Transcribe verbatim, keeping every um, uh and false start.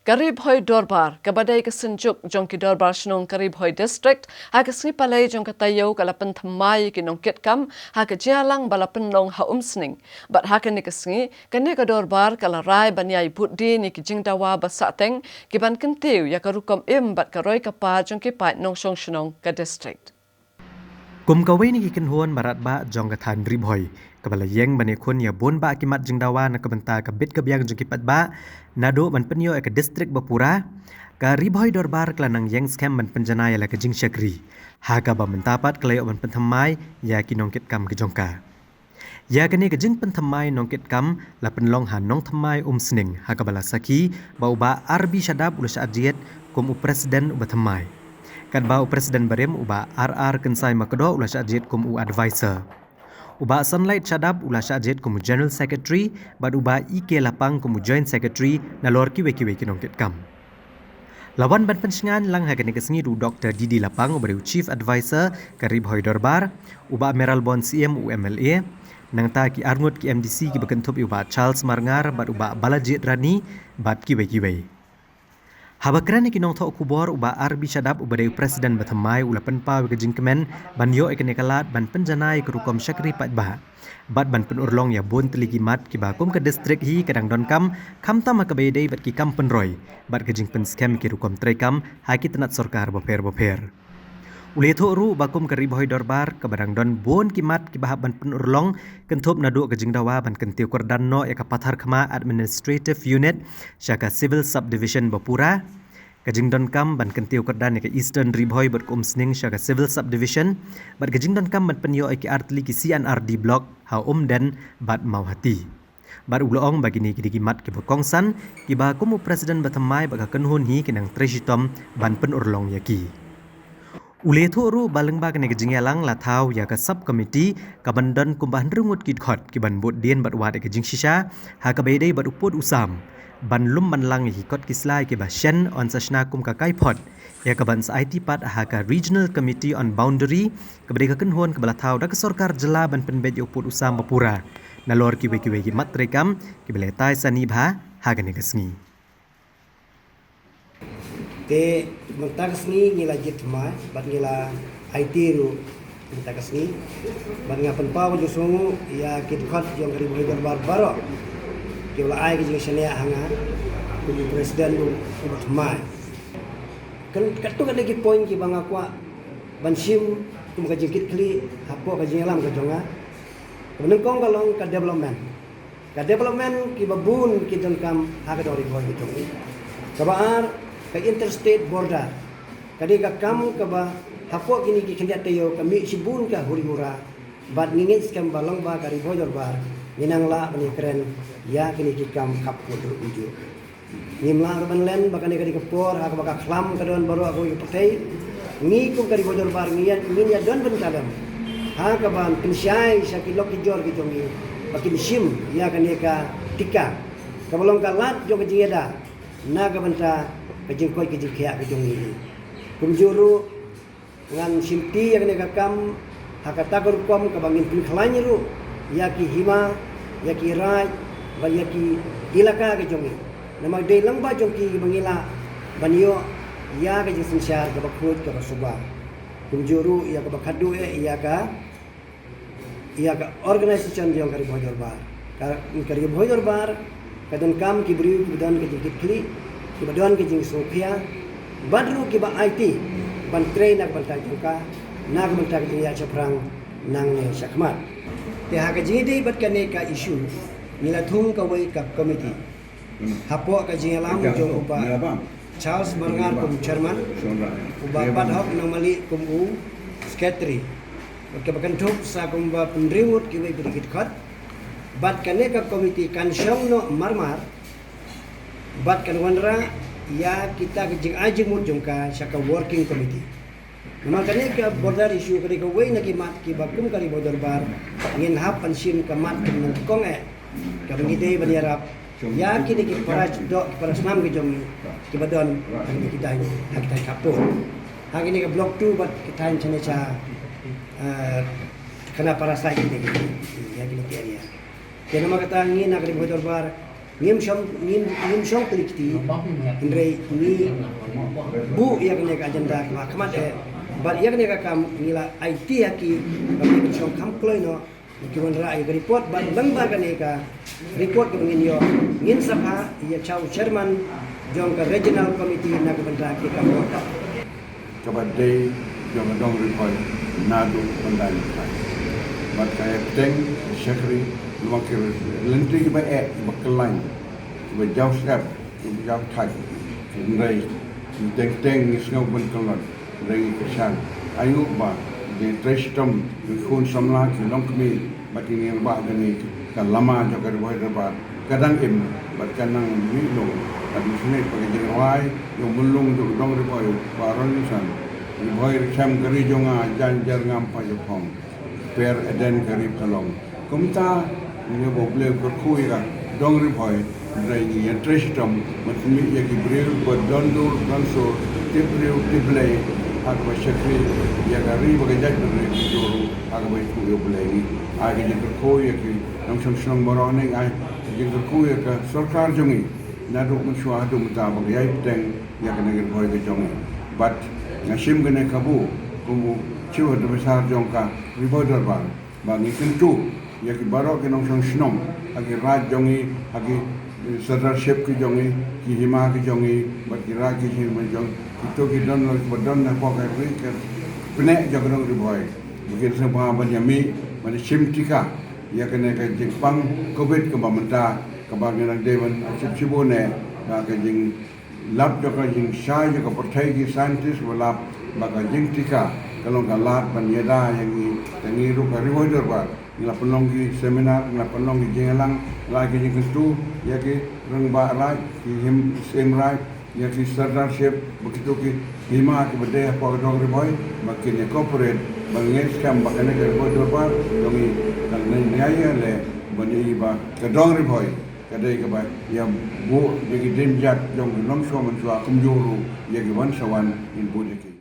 Ka Ri Bhoi Dorbar, kaba dei ka synjuk jong ki Dorbar Shnong ka Ri Bhoi District, ha ka sngi Palei jong ka taïew ka la pynthymmai ïa ki nongkitkam ha ka jingïalang ba la pynlong ha Umsning. Bad ha kane ka sngi, kane ka dorbar ka la rai ban ïai bud dien ïa ki jingdawa ba sahteng, ki ban kyntiew ïa ka rukom im bad ka roi ka par jong ki paid nongshong shnong ka district. Kum kawei na ki kynhun ba radbah jong ka thaiñ Ri Bhoi, kaba la ïeng ban ïakhun ïa bun bah ki mat jingdawa na ka bynta ka bit ka biang jong ki paidbah, naduh ban pynïoh ïa ka district ba pura, ka Ri Bhoi Dorbar ka la nang ïeng skhem ban pynjanai ïa la ka jingshakri, ha kaba mynta pat ka la ïoh ban pynthymmai ïa ki nongkitkam ki jong ka. Ïa kane ka jingpynthymmai nongkitkam la pynlong ha Nongthymmai Umsning, ha kaba la sakhi ba u Bah R B Shadap u la shah jied kum u president uba thymmai, katba u president barim u Bah R R Kynsai Makdoh u la shah jied kum u advisor. U Bah Sunlight Shadap u la shah jied kum u general secretary, bad u Bah E K Lapang kum u joint secretary, nalor kiwei kiwei ki nongkitkam. La wan ban pynshngaiñ lang ha kane ka sngi ruh u Doktor D D Lapang uba dei u Chief Advisor ka Ri Bhoi Dorbar, u Bah Mayralborn Syiem u M L A, nangta ki arngut ki M D C kiba kynthup ïa u Bah Charles Marngar bad u Bah Balajied Rani bad kiwei kiwei. Haba kren ïa ki nongthoh khubor, u Bah R B Shadap uba dei u president ba thymmai u la pynpaw ïa ka jingkmen ban ïoh ïa kane ka lad ban pynjanai ïa ka rukom shakri paidbah bad ban pynurlong ïa bun tylli ki mat kiba kum ka district hi ka dang donkam, khamtam ha kaba ïadei bad ki kam pynroi bad ka jingpynskhem ki rukom treikam ha ki tnat sorkar bapher bapher. U la ïathuh ruh ba kum ka Ri Bhoi Dorbar kaba dang don bun ki mat kiba hap ban pynurlong, kynthup naduh ka jingdawa ban kyntiew kyrdan noh ïa ka Patharkhmah Administrative Unit sha ka Civil Subdivision ba pura, ka jingdonkam ban kyntiew kyrdan ïa ka Eastern Ri Bhoi bad ka Umsning sha ka Civil Subdivision, bad ka jingdonkam ban pynïoh ïa ki artylli ki C and R D Block ha Umden bad Mawhati. Bad u la ong ba kine ki dei ki mat kiba kongsan, kiba kum u president ba thymmai bad ka kynhun hi ki nang trei shitom ban pynurlong ïa ki. U la ïathuh ruh ba lyngba kane ka jingïalang la thaw ïa ka sub committee kaban don kumba hynriew ngut ki dkhot kiban bud dien bad wad ïa ka jingshisha ha kaba ïadei bad u pud u sam, ban lum ban lang ïa ki kot ki sla ïa kiba shen yn sa shna kum ka kaiphod ïa kaban sa aiti pat ha ka Regional Committee on Boundary, kaba dei ka kynhun kaba la thaw da ka sorkar jylla ban pynbeit ïa u pud u sam ba pura, nalor kiwei kiwei ki mat treikam kiba la ïatai sani bha ha kane ka sngi. Te mynta ka sngi ngi la jied thymmai bad ngi la aiti ruh mynta ka sngi, bad nga pynpaw ka jingsngewnguh ïa ki dkhot jong ka Ri Bhoi Dorbar baroh kiba la ai ka jingshaniah ha nga kum u president uba thymmai. Kan katto katne ki point kiba nga kwah ban shim kum ka jingkitkhlieh hapoh ka jingïalam ka jong nga. Kaba nyngkong ka long ka development. Ka development kiba bun ki donkam ha ka dong Ri Bhoi ka jong ngi. Kaba ar, ka interstate border. Ka dei ka kam kaba hapoh kine ki khyndiat taïew ka mih shibun ka huri hura. Bad ngi ngeit skhem ba lyngba ka Ri Bhoi Dorbar ngin nang lah ban ïakren ïa kine ki kam khapkut ruh kumjuh. Ngim lah ruh ban len ba kane ka dei ka por ha kaba ka khlam ka don baroh kawei ka pyrthei. Ngi kum ka Ri Bhoi Dorbar ngi ïa, ngin ïa don bynta lem ha kaban pynshai sha ki lok ki jor ki jong ngi ba kin shim ïa kane ka tika kaba long ka lad jong ka jingïada na ka bynta ka jingkoit ka jingkhiah ka jong ngi. Kumjuh ruh ngan shimti ïa kane ka kam ha kata ka rukom kaba ngin pynkhlaiñ ruh ïa ki hima, ïa ki raid bad ïa ki ilaka ki jong ngi. Namar dei lyngba jong ki ba ngi lah ban ïoh ïa ka jingsynshar kaba khuid kaba suba. Kumjuh ruh ïa kaba khadduh eh ïa ka ïa ka organisation jong ka Ri Bhoi Dorbar. Ka, ka Ri Bhoi Dorbar ka donkam ki briew kiba don ka jingkitkhlieh, kiba don ka jingsngewkhia, bad ruh kiba aiti ban trei na ka bynta jong ka, na ka bynta ka jingïaid shaphrang nangne shakhmat. Te ha ka jingïadei bad kane ka issue, ngi la thung kawei ka committee hapoh ka jingïalam jong u Bah Charles Marngar kum chairman, u Bah Padhok Nongmali kum u secretary. Bad kaba kynthup sa kumba hynriew ngut kiwei pat ki dkhot. Bad kane ka committee kan shong noh marmar bad kan wanrah ïa kita ki jingai jingmut jong ka sha ka working committee. Namar kane ka border issue ka dei kawei na ki mat kiba kum ka Ri Bhoi Dorbar ngin hap ban shim ka mat kaba nyngkong eh kaba ngi dei ban ïarap ïa kine ki para doh, ki para snam ki jong ngi kiba don ha kine ki thaiñ, ha ki thaiñ khappud, ha kine ki block two bad ki thaiñ shane sha, eh, Khanapara side kine ki, ïa kine ki area. Te namar kata ngi na ka Ri Bhoi Dorbar Ngim shong, ngim, ngim shong kli kti, hynrei ngi buh ïa kane ka agenda kaba khmat eh, bad ïa kane ka kam ngi la aiti ha ki ba ki ban shong kham kloi noh, ki wanrah ïa ka report, bad lyngba kane ka report kaba ngin ïoh, ngin sa phah ïa u chairman jong ka regional committee na ka bynta ki kam workers. Kaba dei jong ka dong Ri Bhoi naduh ban da ïa ka. Bad ka ïa bteng shakri, namar ki lynti kiba eh, kiba khlaiñ, kiba jaw step, kiba jaw thait. Hynrei ngi teng teng ngi sngew ban kyllon, hynrei ngi kyrshan. Ai nguh ba ngi trei shitom, ngi khun samla, ki longkmie, bad ki ngi ba kane ka lama jong ka Ri Bhoi Dorbar ka dang im bad ka nang mih long. Bad ngi sngewbha ba ka jingrwai ïa u myllung jong ka dong Ri Bhoi, ba Ronaldson, Ri Bhoi Ri Khem ka ri jong nga, jan jar ngam pa jong phong, per eden ka ri phalong. Kumta ngi ba U Blei u kyrkhu ïa ka dong Ri Bhoi, hynrei ngi ïa trei shitom, bad ngi ïa ki briew ba don dur don sur, tip briew tip Blei, ha kaba shakri ïa ka ri bad ka jaitbynriew, ki jur ha kaba ïathuh ïa U Blei. Ngi ai ka jingkyrkhu ïa ki nongshong shnong baroh ne, ai ka jingkyrkhu ïa ka sorkar jong ngi, naduh mynshuwa haduh mynta ba ka ïai bteng ïa kane ka Ri Bhoi ka jong ngi. Bad nga shim kane ka kabu kum u Chief Adviser jong ka Ri Bhoi Dorbar, ba ngi kyntu ïa ki baroh ki nongshong shnong ha ki raid jong ngi, ha ki, eh, Sirdarship ki jong ngi, ki hima ki jong ngi, bad ki raid ki hima jong ngi, kito ki don, ba don hapoh ka ri ka pneh jong ka dong Ri Bhoi, ba kin sngewbha ban ïa mih ban ïa shim tika ïa kane ka jingpang Covid kaba mynta, kaba ngi dang dei ban shim shibun eh, ba ka jing lap jong ka jingshai jong ka pyrthei, ki scientist ba lap ba ka jingtika ka long ka lad ban ïada ïa ngi. Te ngi ruh ka Ri Bhoi Dorbar ngi la pynlong ki seminar, ngi la pynlong ki jingïalang, la ki jingkyntu ïa ki rangbah raid, ki hima syiem raid, ïa ki Sirdarship, ba kito ki hima kiba dei hapoh ka dong Ri Bhoi, ba kin ïa cooperate, ba ngi ngeit skhem ba kane ka Ri Bhoi Dorbar jong ngi kan ïa leh ban ïa i ba ka dong Ri Bhoi ka dei kaba ïa buh ïa ki dieng jait jong ki longshuwa mynshuwa, kumjuh ruh ïa ki wan sa wan, ngin buh ïa ki.